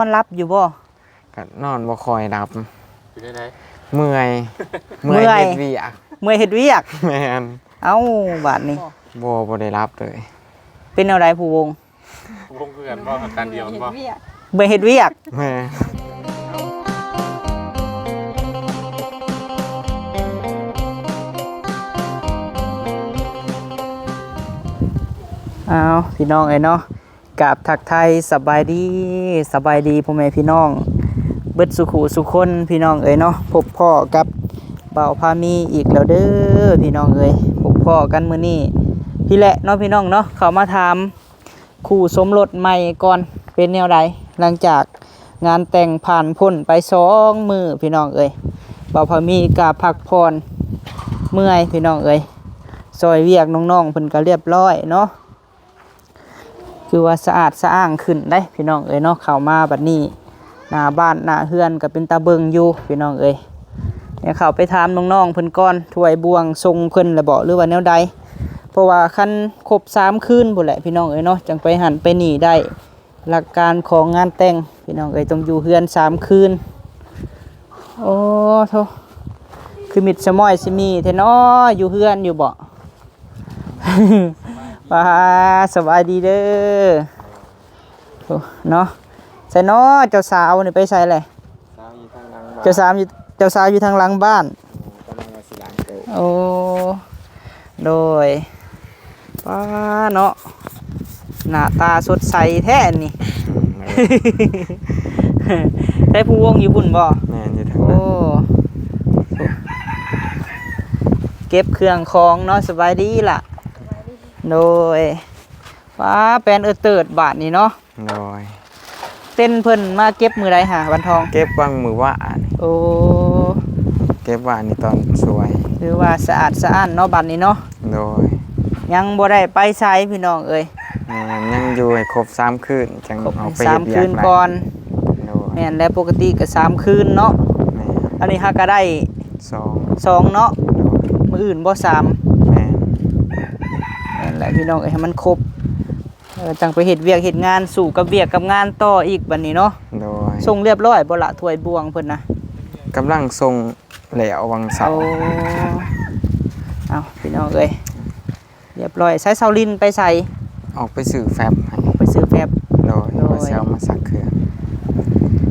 ນຫຼັບຢູ່ບໍ່? ກໍນອນບໍ່ຄ່ອຍຫຼັບ. ເປັນຈັ່ງໃດ? ເມື່ອຍ ເມື່ອຍ ເມື່ອຍ ເຮັດວຽກ. ເມື່ອຍເຮັດວຽກ? ແມ່ນ. ເອົ້າ ບາດນີ້. ບໍ່ ບໍ່ໄດ້ຫຼັບເລີຍ. ເປັນແນວໃດຜູ້ວົງ? ວົງຄືກັນບໍ່? ອາການດຽວກັນບໍ່? ເມື່ອຍເຮັດວຽກ. ແມ່ນ. ອ້າວ ພີ່ນ້ອງເອີຍເນາະ, ກາບທັກທາຍສະບາຍດີ ສະບາຍດີພໍ່ແມ່ພີ່ນ້ອງເບິດສູ່ຄູ່ສູ່ຄົນ ພີ່ນ້ອງເອີຍເນາະ. ພົບພໍ້ກັບບ່າວພາມີອີກແລ້ວເດີ ພີ່ນ້ອງເອີຍ. ພົບພໍ້ກັນມື້ນີ້ພີ້ແຫຼະເນາະ ພີ່ນ້ອງເນາະ, ເຂົ້າມາຖາມຄູ່ສົມລົດໃໝ່ກ່ອນ ເປັນແນວໃດ ຫຼັງຈາກງານແຕ່ງຜ່ານພົ້ນໄປສອງມື້ ພີ່ນ້ອງເອີຍ. ບ່າວພາມີກະພັກຜ່ອນເມື່ອຍ ພີ່ນ້ອງເອີຍ, ຊ່ອຍວຽກນ້ອງໆເພິ່ນກະລຽບລ້ອຍເນາະ. ຄືວ່າສະອາດສະອ້າງຂຶ້ນໄດ໋ ພີ່ນ້ອງເອີຍເນາະ. ເຂົ້າມາບັດນີ້ ໜ້າບ້ານໜ້າເຮືອນກໍເປັນຕາເບິ່ງຢູ່ ພີ່ນ້ອງເອີຍ. ດຽວເຂົ້າໄປຖາມນ້ອງໆເພິ່ນກ່ອນ ຖ້ວຍບ່ວງສົ່ງເພິ່ນແລ້ວບໍ ຫຼືວ່າແນວໃດ? ເພາະວ່າຄັນຄົບສາມຄືນພຸ້ນແຫຼະ ພີ່ນ້ອງເອີຍເນາະ, ຈັ່ງໄປຫັ້ນໄປນີ້ໄດ້. ຫຼັກການຂອງງານແຕ່ງ ພີ່ນ້ອງເອີຍ ຕ້ອງຢູ່ເຮືອນສາມຄືນ. ໂອ້ໂທ້ ຄືມິດສະມ້ອຍຊິມີແທ້ເນາະ ຢູ່ເຮືອນຢູ່ບໍ? ປ້າ ສະບາຍດີເດີ ໂອ້ ເນາະ. ໃສເນາະ ເຈົ້າສາວນີ້ໄປໃສແຫຼະ? ສາວຢູ່ທາງຫຼັງບ້ານ. ເຈົ້າສາວຢູ່ ເຈົ້າສາວຢູ່ທາງຫຼັງບ້ານ. ກຳລັງວ່າຊິລ້າງໂຕະ. ໂອ້ ໂດຍ. ປ້າເນາະ ໜ້າຕາສົດໃສແທ້ອັນນີ້. ໃຊ້ຜູ້ວົງຢູ່ພຸ້ນບໍ່? ແມ່ນ ຢູ່ທາງ ໂອ້ ເກັບເຄື່ອງຂອງເນາະ. ສະບາຍດີລະ? ໂດຍ. ປ້າ ແປນເອີເຕີດບາດນີ້ເນາະ. ໂດຍ. ເຕັນເພິ່ນມາເກັບມື້ໃດຫາ ວັນທອງ? ເກັບວັນມື້ວານ. ໂອ້ ເກັບວານນີ້ຕອນສວຍ. ຖືວ່າສະອາດສະອ້ານເນາະ ບັດນີ້ເນາະ. ໂດຍ. ຍັງບໍ່ໄດ້ໄປໃສພີ່ນ້ອງເອີຍ. ແມ່ນ ຍັງຢູ່ໃຫ້ຄົບສາມຄືນ ຈັ່ງເອົາໄປເຮັດວຽກໄດ້ ສາມຄືນກ່ອນ. ໂດຍ. ແມ່ນແລ້ວ ປົກກະຕິກໍສາມຄືນເນາະ. ແມ່ນ. ອັນນີ້ຫາກະໄດ້ສອງ ສອງເນາະ. ໂດຍ. ມື້ອື່ນບໍ່ ສາມ. ແມ່ນ. ແມ່ນແຫຼະພີ່ນ້ອງເອີຍ ໃຫ້ມັນຄົບ. ເອີ ຈັ່ງໄປເຮັດວຽກເຮັດງານ ສູ້ກັບວຽກກັບງານຕໍ່ອີກບັດນີ້ເນາະ. ໂດຍ. ສົ່ງລຽບລ້ອຍບໍ່ລະ ຖ້ວຍບ່ວງເພິ່ນນະ? ກຳລັງສົ່ງແລ້ວຫວ່າງເຊົ້າ. ໂອ້ ເອົ້າ ພີ່ນ້ອງເອີຍ ລຽບລ້ອຍ. ໃຊ້ເຊົາລິນໄປໃສ? ອອກໄປຊື້ແຟັບໃຫ້. ໄປຊື້ແຟັບ. ໂດຍ. ໂດຍ. ວ່າຊິເອົາມາຊັກເຄື່ອງ.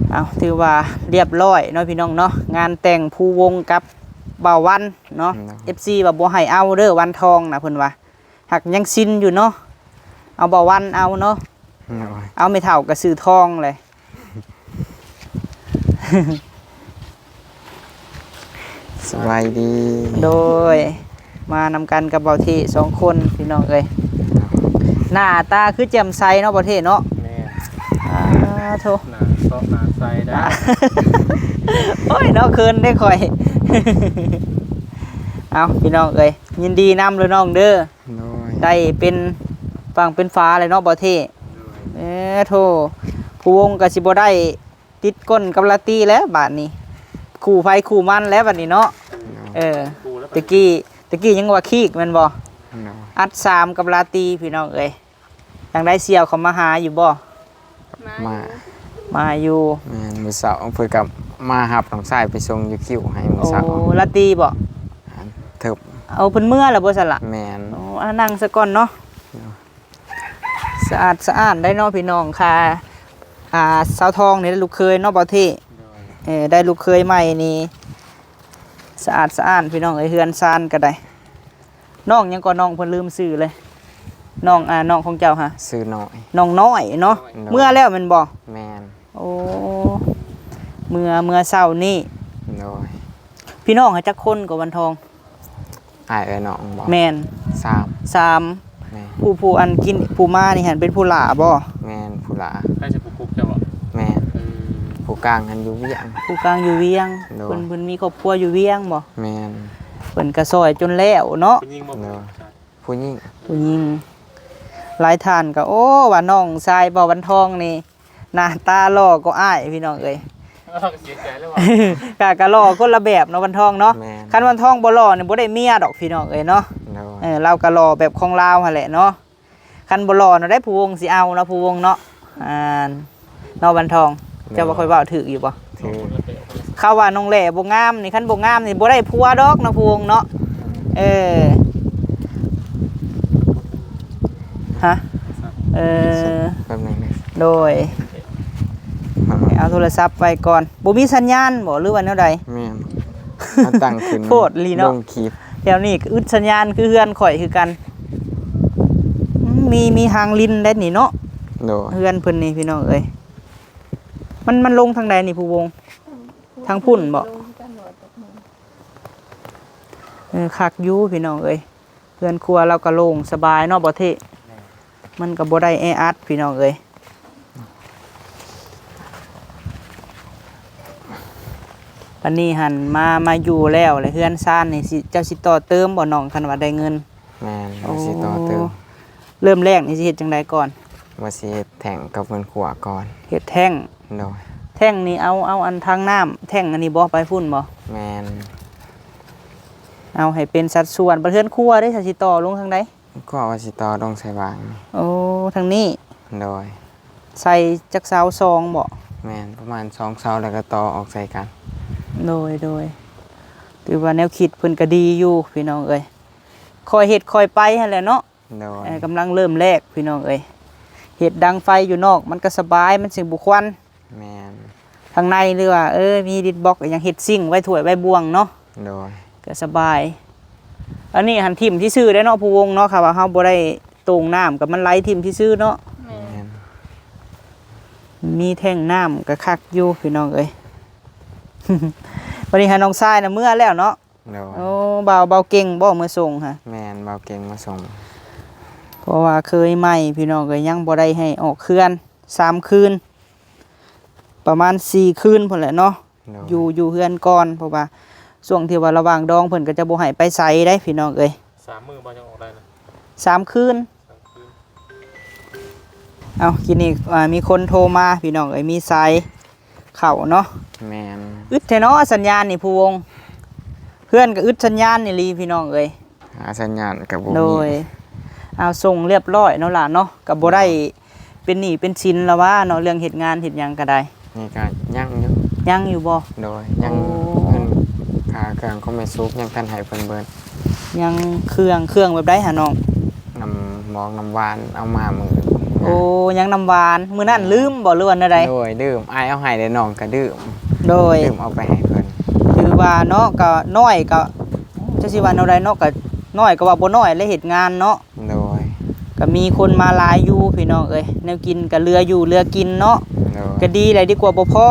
ເອົ້າ ຖືວ່າລຽບລ້ອຍເນາະ ພີ່ນ້ອງເນາະ, ງານແຕ່ງພູວົງກັບບ່າວວັນເນາະ. ໂດຍ. ເອັຟຊີ ວ່າບໍ່ໃຫ້ເອົາເດີ ວັນທອງນະ ເພິ່ນວ່າ. ຫາກຍັງຊິນຢູ່ເນາະ ເອົາບ່າວວັນເອົາເນາະ. ໂດຍ. ເອົາແມ່ເຖົ້າກໍຊື້ທອງເລີຍ. ສະບາຍດີ. ໂດຍ. ມານຳກັນກັບບ່າວເທສອງຄົນ ພີ່ນ້ອງເອີຍ. ໂດຍ. ໜ້າຕາຄືແຈ່ມໃສເນາະ ບ່າວເທເນາະ. ແມ່ນ. ອາໂທ້ ໜ້າຊອກໜ້າໃສໄດ໋. ໂອ້ຍເນາະ ເຂີນເດ້ຂ້ອຍ. ເອົ້າ ພີ່ນ້ອງເອີຍ ຍິນດີນຳເດີນ້ອງເດີ. ໂດຍ. ໄດ້ເປັນຝັ່ງເປັນຝາເລີຍເນາະ ບ່າວເທ. ໂດຍ. ເອີ ໂທ້ ຜູ້ວົງກໍຊິບໍ່ໄດ້ຕິດກົ້ນກັບລາຕີແລ້ວບາດນີ້ ຄູ່ໃຜຄູ່ມັນແລ້ວບາດນີ້ເນາະ. ໂດຍ. ເອີ ຕະກີ້ ຕະກີ້ຍັງວ່າຄີກແມ່ນບໍ່? ໂດຍ. ອັດສາມກັບລາຕີ ພີ່ນ້ອງເອີຍ. ຈັ່ງໃດ ສ່ຽວເຂົາມາຫາຢູ່ບໍ່? ມາ ມາຢູ່ ມາຢູ່. ແມ່ນ ມື້ເຊົ້າເພິ່ນກໍມາຮັບນ້ອງຊາຍໄປສົ່ງຢູ່ຄິວໃຫ້ມື້ເຊົ້າ. ໂອ້ ລາຕີບໍ່? ເທິບ. ເອົາ ເພິ່ນເມືອແລ້ວບໍ່ຊັ້ນລະ? ແມ່ນ. ໂອ້ ອ່າ ນັ່ງຊະກ່ອນເນາະ. ໂດຍ. ສະອາດສະອ້ານໄດ໋ເນາະ ພີ່ນ້ອງຄ່າ. ອ່າ ສາວທອງນີ້ລູກເຂີຍເນາະ ບ່າວເທ. ໂດຍ. ເອີ ໄດ້ລູກເຂີຍໃໝ່ນີ້ ສະອາດສະອ້ານ ພີ່ນ້ອງເອີຍ ເຮືອນຊານກໍໄດ້. ນ້ອງຫຍັງກໍ ນ້ອງເພິ່ນລືມຊື່ເລີຍ. ນ້ອງ ອ່າ ນ້ອງຂອງເຈົ້າຫະ? ຊື່ນ້ອຍ. ນ້ອງນ້ອຍເນາະ. ໂດຍ. ເມືອແລ້ວແມ່ນບໍ່? ແມ່ນ. ໂອ້ ເມືອ ເມືອເຊົ້ານີ້. ໂດຍ. ພີ່ນ້ອງຫາຈັກຄົນກໍ ວັນທອງ? ອ້າຍເອື້ອຍນ້ອງບໍ່? ແມ່ນ. ສາມ. ສາມ. ແມ່ນ. ຜູ້ ຜູ້ອັນກິນ ຜູ້ມານີ້ຫັ້ນເປັນຜູ້ຫຼ້າບໍ່? ແມ່ນ ຜູ້ຫຼ້າ. ໃຜຊິຜູ້ກຸກເຈົ້າບໍ່? ແມ່ນ. ເອີ ຜູ້ກາງຫັ້ນຢູ່ວຽງ. ຜູ້ກາງຢູ່ວຽງ. ໂດຍ. ເພິ່ນ ເພິ່ນມີຄອບຄົວຢູ່ວຽງບໍ່? ແມ່ນ. ເພິ່ນກໍຊ່ອຍຈົນແລ້ວເນາະ. ຜູ້ຍິງບໍ່? ໂດຍ. ຜູ້ຍິງ. ຜູ້ຍິງ. ຫຼາຍທ່ານກໍ ໂອ້ ວ່ານ້ອງຊາຍບ່າວວັນທອງນີ້ ໜ້າຕາຫຼໍ່ກວ່າອ້າຍ ພີ່ນ້ອງເອີຍ. ເອີ ເສຍໃຈແລ້ວວ່າ ກະ ກະຫຼໍ່ຄົນລະແບບເນາະ ວັນທອງເນາະ. ແມ່ນ. ຄັນວັນທອງບໍ່ຫຼໍ່ນີ້ບໍ່ໄດ້ເມຍດອກ ພີ່ນ້ອງເອີຍເນາະ. ໂດຍ. ເອີ ລາວກະຫຼໍ່ແບບຂອງລາວຫັ້ນແຫຼະເນາະ. ຄັນບໍ່ຫຼໍ່ນະໄດ້ ຜູ້ວົງຊິເອົາເນາະ ຜູ້ວົງເນາະ. ອ່າ ເນາະ ວັນທອງ. ເຈົ້າວ່າຂ້ອຍເວົ້າຖືກຢູ່ບໍ່? ຖືກ. ເຂົາວ່ານ້ອງແຫຼບໍ່ງາມນີ້ ຄັນບໍ່ງາມນີ້ບໍ່ໄດ້ຜົວດອກເນາະ ຜູ້ວົງເນາະ. ເອີ ຮະ ເອີ ແປັບໜຶ່ງເດີ. ໂດຍ ເອົາໂທລະສັບໄວ້ກ່ອນ. ບໍ່ມີສັນຍານບໍ່ ຫຼືວ່າແນວໃດ? ແມ່ນ ມາຕັ້ງຂຶ້ນໂພດອີ່ຫຼີເນາະ ລົງຄລິບ. ແຖວນີ້ກໍອຶດສັນຍານຄືເຮືອນຂ້ອຍຄືກັນ. ອືມ ມີ ມີຮາງລິນໄດ໋ນີ້ເນາະ. ໂດຍ ເຮືອນເພິ່ນນີ້ພີ່ນ້ອງເອີຍ. ມັນ ມັນລົງທາງໃດນີ້ຜູ້ວົງ? ທາງພຸ້ນບໍ່? ເອີ ຄັກຢູ່ພີ່ນ້ອງເອີຍ. ເຮືອນຄົວລາວກໍໂລ່ງສະບາຍເນາະ ບໍ່ເທ? ມັນກໍບໍ່ໄດ້ແອອັດພີ່ນ້ອງເອີຍ. ບັດນີ້ຫັ້ນມາ ມາຢູ່ແລ້ວ ແລະເຮືອນຊານນີ້ຊິ ເຈົ້າຊິຕໍ່ເຕີມບໍ່ນ້ອງ ຄັນວ່າໄດ້ເງິນ? ແມ່ນ ໂອ້ ວ່າຊິຕໍ່ເຕີມ. ເລີ່ມແລກນີ້ຊິເຮັດຈັ່ງໃດກ່ອນ? ວ່າຊິເຮັດແທ້ງກັບເຮືອນຄົວກ່ອນ. ເຮັດແທ້ງ? ໂດຍ. ແທ້ງນີ້ເອົາ ເອົາອັນທາງນ້ຳ ແທ້ງອັນນີ້ບໍ່ ໄປພຸ້ນບໍ່? ແມ່ນ. ເອົາໃຫ້ເປັນສັດສ່ວນ. ບັດເຮືອນຄົວເດ້ ຊິຕໍ່ລົງທາງໃດ? ເຮືອນຄົວວ່າຊິຕໍ່ລົງໃສ່ຫວ່າງ. ໂອ້ ທາງນີ້? ໂດຍ. ໃສ່ຈັກເສົາ ສອງບໍ່? ແມ່ນ ປະມານສອງເສົາ ແລ້ວກໍຕໍ່ອອກໃສ່ກັນ. ໂດຍ ໂດຍ. ຖືວ່າແນວຄິດເພິ່ນກໍດີຢູ່ພີ່ນ້ອງເອີຍ. ຄ່ອຍເຮັດຄ່ອຍໄປຫັ້ນແຫຼະເນາະ. ໂດຍ. ເອີ ກຳລັງເລີ່ມແລກພີ່ນ້ອງເອີຍ. ເຮັດດັງໄຟຢູ່ນອກມັນກໍສະບາຍ ມັນຊິບໍ່ຄວັນ. ແມ່ນ. ທາງໃນ ຫຼືວ່າ ເອີ ມີດິດບລັອກ ຫຍັງເຮັດຊິງໄວ້ຖ້ວຍໄວ້ບ່ວງເນາະ. ໂດຍ. ກໍສະບາຍ. ອັນນີ້ຫັ້ນຖິ້ມຊື່ໆເດ້ເນາະ ຜູ້ວົງເນາະ. ຖ້າວ່າເຮົາບໍ່ໄດ້ໂຕ່ງນ້ຳ ກໍມັນໄຫຼຖິ້ມຊື່ໆເນາະ. ແມ່ນ. ແມ່ນ. ມີແທ້ງນ້ຳກໍຄັກຢູ່ພີ່ນ້ອງເອີຍ. ບັດນີ້ຫານ້ອງຊາຍນະເມືອແລ້ວເນາະ. ໂດຍ. ໂອ້ ບ່າວ ບ່າວເກັ່ງບໍ່ມາສົ່ງຫະ? ແມ່ນ ບ່າວເກັ່ງມາສົ່ງ. ເພາະວ່າເຄີຍໃໝ່ພີ່ນ້ອງເອີຍ ຍັງບໍ່ໄດ້ໃຫ້ອອກເຮືອນ ສາມຄືນ ປະມານສີ່ຄືນພຸ້ນແຫຼະເນາະ. ໂດຍ. ຢູ່ ຢູ່ເຮືອນກ່ອນ ເພາະວ່າຊ່ວງທີ່ວ່າລະຫວ່າງດອງເພິ່ນກໍຈະບໍ່ໃຫ້ໄປໃສເດ້ພີ່ນ້ອງເອີຍ. ສາມມື້ບໍ່ ຍັງອອກໄດ້ນະ? ສາມຄືນ. ເອົາ ກິນນີ້ ອ່າ ມີຄົນໂທມາພີ່ນ້ອງເອີຍ ມີສາຍເຂົ້າເນາະ. ແມ່ນ. ອຶດແທ້ເນາະ ສັນຍານນີ້ຜູ້ວົງ ເຮືອນກໍອຶດສັນຍານອີ່ຫຼີພີ່ນ້ອງເອີຍ. ຫາສັນຍານກໍບໍ່ມີ. ໂດຍ. ເອົາ ສົ່ງລຽບລ້ອຍເນາະຫຼານເນາະ ກໍບໍ່ໄດ້ ໂດຍ ເປັນໜີ້ເປັນສິນລະວ່າເນາະ ເລື່ອງເຮັດງານເຮັດຫຍັງກໍໄດ້. ນີ້ກໍຍັງຢູ່. ຍັງຢູ່ບໍ່? ໂດຍ ຍັງ. ໂອ້ ເງິນຄ່າເຄື່ອງຂອງແມ່ສຸກຍັງທັນໃຫ້ເພິ່ນເບິດ. ຍັງເຄື່ອງ ເຄື່ອງແບບໃດຫານ້ອງ? ນ້ຳໝອກນ້ຳຫວານເອົາມາມື້. ໂອ້ ຍັງນ້ຳຫວານ ມື້ນັ້ນ ແມ່ນ ລືມບໍ່ ຫຼືວ່າແນວໃດ? ໂດຍ ລືມ ອ້າຍເອົາໃຫ້ແລ້ວ ນ້ອງກໍດື່ມ. ໂດຍ ດື່ມເອົາໄປໃຫ້ເພິ່ນ. ຖືວ່າເນາະ ກໍນ້ອຍ ກໍ ຈັກຊິວ່າແນວໃດເນາະ ກໍນ້ອຍກໍວ່າບໍ່ນ້ອຍແຫຼະ ເຮັດງານເນາະ. ໂດຍ. ກໍມີຄົນມາຫຼາຍຢູ່ພີ່ນ້ອງເອີຍ ແນວກິນກໍເຫຼືອຢູ່ເຫຼືອກິນເນາະ. ໂດຍ. ກໍດີແຫຼະ ດີກວ່າບໍ່ພໍ.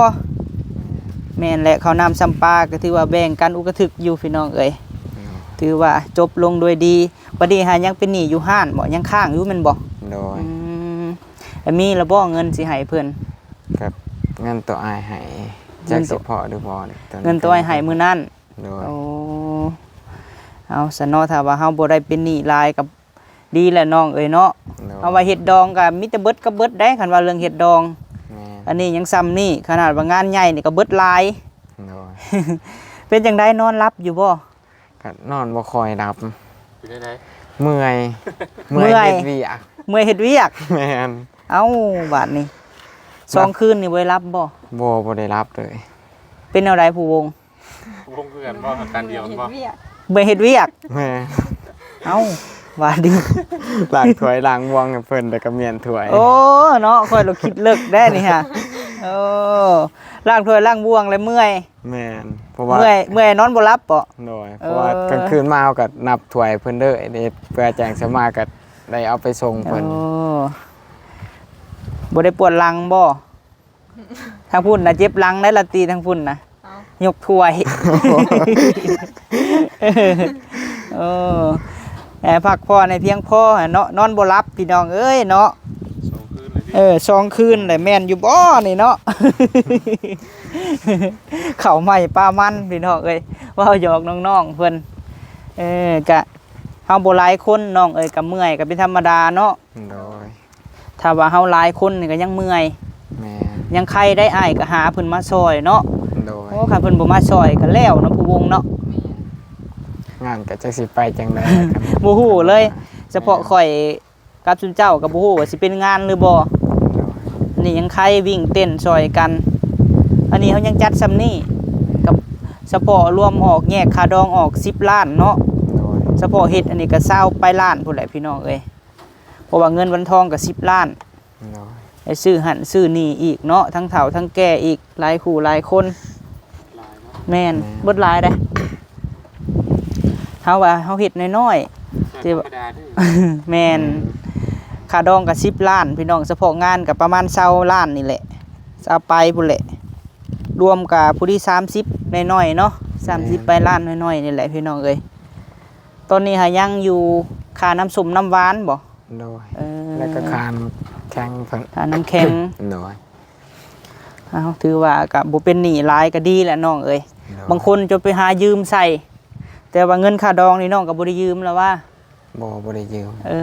ແມ່ນແຫຼະ ເຂົ້ານ້ຳຊຳປາກໍຖືວ່າແບ່ງກັນອຸກະທຶກຢູ່ພີ່ນ້ອງເອີຍ. ໂດຍ. ຖືວ່າຈົບລົງໂດຍດີ. ບັດນີ້ຫາຍັງເປັນໜີ້ຢູ່ຮ້ານບໍ່? ຍັງຄ້າງຢູ່ແມ່ນບໍ່? ໂດຍ. ອືມ ແລ້ວມີລະບໍ່ເງິນຊິໃຫ້ເພິ່ນ? ກໍເງິນໂຕອ້າຍໃຫ້ ເງິນໂຕ ຈັກຊິພໍຫຼືບໍ່ ເງິນໂຕອ້າຍໃຫ້ມື້ນັ້ນ. ໂດຍ. ໂອ້ ເອົາຊະເນາະ ຖ້າວ່າເຮົາບໍ່ໄດ້ເປັນໜີ້ຫຼາຍກໍດີແຫຼະນ້ອງເອີຍເນາະ. ໂດຍ. ເຮົາວ່າເຮັດດອງກໍມີແຕ່ເບິດກັບເບິດໄດ໋ ຄັນວ່າເລື່ອງເຮັດດອງ. ແມ່ນ. ອັນນີ້ຍັງຊ່ຳນີ້ ຂະໜາດວ່າງານໃຫຍ່ນີ້ກໍເບິດຫຼາຍ. ໂດຍ. ເປັນຈັ່ງໃດ ນອນຫຼັບຢູ່ບໍ່? ກໍນອນບໍ່ຄ່ອຍຫຼັບ. ເປັນຈັ່ງໃດ? ເມື່ອຍ ເມື່ອຍ ເມື່ອຍເຮັດວຽກ. ເມື່ອຍເຮັດວຽກ. ແມ່ນ. ເອົ້າ ບາດນີ້ ສອງຄືນນີ້ບໍ່ໄດ້ຫຼັບບໍ່? ບໍ່ ບໍ່ໄດ້ຫຼັບເລີຍ. ເປັນແນວໃດຜູ້ວົງ? ວົງຄືກັນບໍ່? ອາການດຽວກັນບໍ່? ເມື່ອຍເຮັດວຽກ. ແມ່ນ. ເອົ້າ ວ່າດີ ລ້າງຖ້ວຍລ້າງບ່ວງໃຫ້ເພິ່ນ ແລ້ວກໍມ້ຽນຖ້ວຍ. ໂອ້ ເນາະ ຂ້ອຍລະຄິດເລິກແດ່ນີ້ຫະ. ໂອ້ ລ້າງຖ້ວຍລ້າງບ່ວງແລ້ວເມື່ອຍ. ແມ່ນ ເພາະວ່າເມື່ອຍ ເມື່ອຍນອນບໍ່ຫຼັບເບາະ? ໂດຍ. ເອີ ເພາະວ່າກາງຄືນມາເຮົາກໍນັບຖ້ວຍເພິ່ນເດີ ເຮັດເພື່ອແຈ້ງສະມາກໍໄດ້ເອົາໄປສົ່ງເພິ່ນ. ໂອ້ ບໍ່ໄດ້ປວດຫຼັງບໍ່? ທາງພຸ້ນນະເຈັບຫຼັງໄດ໋ລະຕິ ທາງພຸ້ນນະ. ເອົ້າ ຍົກຖ້ວຍ. ເອີ ເອີ ແຕ່ພັກຜ່ອນໃຫ້ພຽງພໍຫັ້ນເນາະ ນອນບໍ່ຫຼັບພີ່ນ້ອງເອີຍເນາະ. ສອງຄືນແລ້ວຕິ? ເອີ ສອງຄືນແລ້ວ ແມ່ນຢູ່ບໍ່ນີ້ເນາະ? ເຂົ້າໃໝ່ປາມັນພີ່ນ້ອງເອີຍ ເວົ້າຫຍອກນ້ອງໆເພິ່ນ. ເອີ ກະເຮົາບໍ່ຫຼາຍຄົນນ້ອງເອີຍ ກະເມື່ອຍ ກະເປັນທຳມະດາເນາະ. ໂດຍ. ຖ້າວ່າເຮົາຫຼາຍຄົນນີ້ກໍຍັງເມື່ອຍ. ແມ່ນ. ຍັງໄຄໄດ້ ອ້າຍກໍຫາເພິ່ນມາຊ່ອຍເນາະ. ໂດຍ. ໂອ້ ຄັນເພິ່ນບໍ່ມາຊ່ອຍກໍແລ້ວເນາະ ຜູ້ວົງເນາະ. ງານກໍຈັກຊິໄປຈັ່ງໃດ ບໍ່ຮູ້ເລີຍ. ສະເພາະຂ້ອຍກັບຊຸມເຈົ້າກໍບໍ່ຮູ້ວ່າຊິເປັນງານຫຼືບໍ່. ໂດຍ. ອັນນີ້ຍັງໄຄ ວິ່ງເຕັ້ນຊ່ອຍກັນ ອັນນີ້ເຮົາຍັງຈັດຊ່ຳນີ້ ກັບສະເພາະລວມອອກ ແຍກຄ່າດອງອອກສິບລ້ານເນາະ. ໂດຍ ສະເພາະເຮັດອັນນີ້ກໍຊາວປາຍລ້ານພຸ້ນແຫຼະພີ່ນ້ອງເອີຍ. ເພາະວ່າເງິນວັນທອງກໍສິບລ້ານ. ໂດຍ ໄດ້ຊື້ຫັ້ນຊື້ນີ້ອີກເນາະ ທັງເຖົ້າທັງແກ່ອີກ ຫຼາຍຄູ່ຫຼາຍຄົນ. ຫຼາຍເນາະ ແມ່ນ ແມ່ນ ເບິດຫຼາຍເດ້. ເຮົາວ່າເຮົາເຮັດນ້ອຍໆ ແຕ່ວ່າ ທຳມະດາເດ້. ແມ່ນ ອືມ ຄ່າດອງກໍສິບລ້ານພີ່ນ້ອງ ສະເພາະງານກໍປະມານຊາວລ້ານນີ້ແຫຼະ ຊາວປາຍພຸ້ນແຫຼະ ລວມກໍພໍດີສາມສິບໜ້ອຍໆເນາະ ສາມສິບ ແມ່ນ ປາຍລ້ານໜ້ອຍໆນີ້ແຫຼະພີ່ນ້ອງເອີຍ. ຕອນນີ້ຫາຍັງຢູ່ຄ່ານ້ຳສົ້ມນ້ຳຫວານບໍ? ໂດຍ ເອີ ແລ້ວກໍຄ່ານ້ຳແຂງເພິ່ນ ຄ່ານ້ຳແຂງ. ໂດຍ ເອົາ ຖືວ່າກໍບໍ່ເປັນໜີ້ຫຼາຍກໍດີແຫຼະນ້ອງເອີຍ. ໂດຍ ບາງຄົນຈະໄປຫາຢືມໃຊ້ ແຕ່ວ່າເງິນຄ່າດອງນີ້ນ້ອງກໍບໍ່ໄດ້ຢືມລະຫວາ? ບໍ່ ບໍ່ໄດ້ຢືມ. ເອີ